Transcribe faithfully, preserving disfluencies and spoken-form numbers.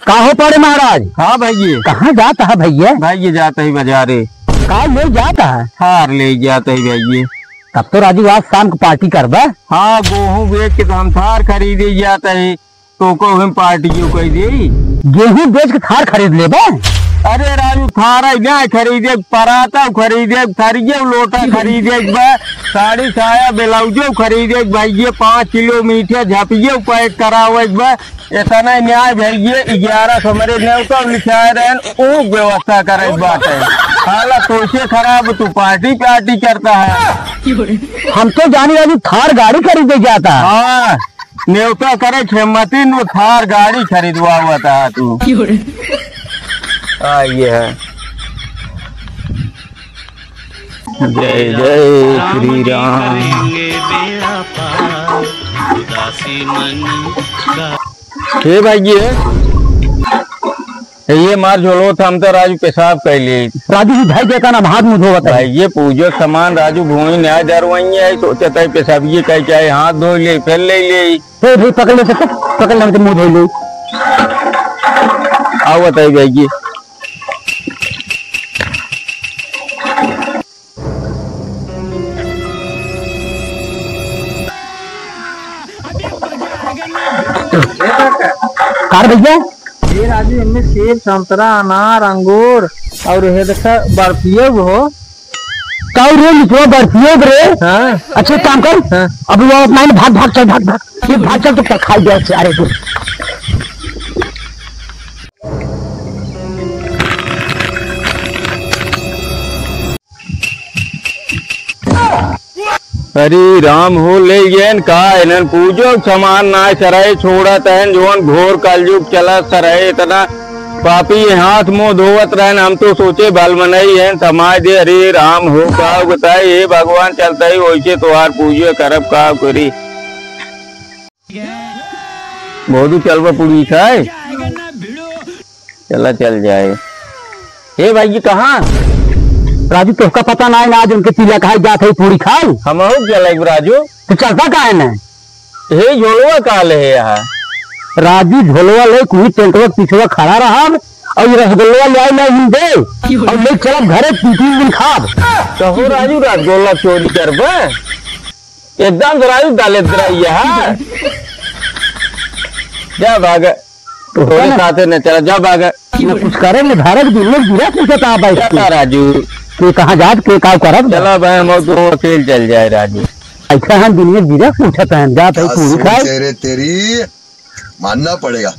का हो पाड़े महाराज? हाँ भइये। कहाँ जात है भइये? भइये जात ही बजारे। का ले जात है? थार ले जात ही भइये। तब तो राजू आज शाम को पार्टी करबा। हाँ, गोहूँ बेच के तो हम थार खरीदे जात ही, तो को हम पार्टी क्यों कह दे? गेहूँ बेच के थार खरीद लेबा? अरे राजू, थार ही ना खरीदे, पराता खरीदे, थरिये लोटा खरीदे बा, साड़ी साया ब्लाउजो खरीदे बा, ये पाँच किलो मीठे झपिये पैक करावे बा, इतना न्याय भइये, ग्यारह सौ हमरे नेवता लिखाए रहन, ऊ व्यवस्था करे बाटे। हालत कैसे खराब, तू पार्टी पार्टी करता है। हम तो जानी अभी थार गाड़ी खरीदे जाता है। हाँ, नेवता करे खेमती नु थार गाड़ी खरीदवावता है तू। आ, ये है। जय जय श्री राम। हे भाई, ये, ये मार झोलो था, हम तो राजू पेशाब कर लिए। राजू जी, भाई देखा ना, हाथ मुँह धोवत है। भाई, ये पूजो सामान राजू भूमि न्याय दर वही है, सोचता है पेशाब ये कह के आए, हाथ धो ले, फिर ले ले। हे भाई, पकड़ ले, पकड़, पकड़ ले, हम तो मुँह धो ले। आओ बताइए भाई, ये कार भइया? ये राजू, इनमें सेब, संतरा, अनार, अंगूर और ये देखा बर्फियो हो। का रे मित्रो, बर्फियो रे? हाँ। अच्छा, एक काम कर। हाँ। अब वो अपना भाग, भाग चल, भाग, भाग। ये भाग चल, तो क्या खाई गया? अरे तू। अरे राम हो, ले येन का, इनन पूजो समान ना सराय छोड़त हन, जोन घोर कलयुग चलत सराय, इतना पापी हाथ मुँह धोवत रहन। हम तो सोचे भल मनई हन, समाज दे। अरे राम हो, का बताई, हे भगवान, चलता ही वैसे तोहार पूजो करब, का करी। बहुत चलबा पूरी खाए। चला चल जाए। हे भाई, ये कहाँ? राजू, तोहका पता ना है ना, आज उनके तिलक है, जात है पूरी खाए। हमहू चला राजू। तो चलता काहे ना? हे झोलवा का ले है यहाँ? राजू, झोलवा ले, कुही टेंटवा के पीछवा खड़ा रहब और ये रसगुल्ला ले आई, ले हम दे और ले चलब घरे, तीन, तीन दिन खाब। कहो राजू, रसगुल्ला चोरी करबे? एकदम से राजू डाले तेरा यहाँ। जा भाग। तोरे साथे न चला, जा भाग। न कुछ करे, न धारे के दिन में गिरा पूछत आ भाई। जा राजू। तू कहाँ जात, के का करब? चला भाई, हम तो अकेल चल जाए राजू। ऐसा हम दिन में गिरा पूछत हैं, जात है क्या पूरी सोच खाए। है रे तेरी, मानना पड़ेगा।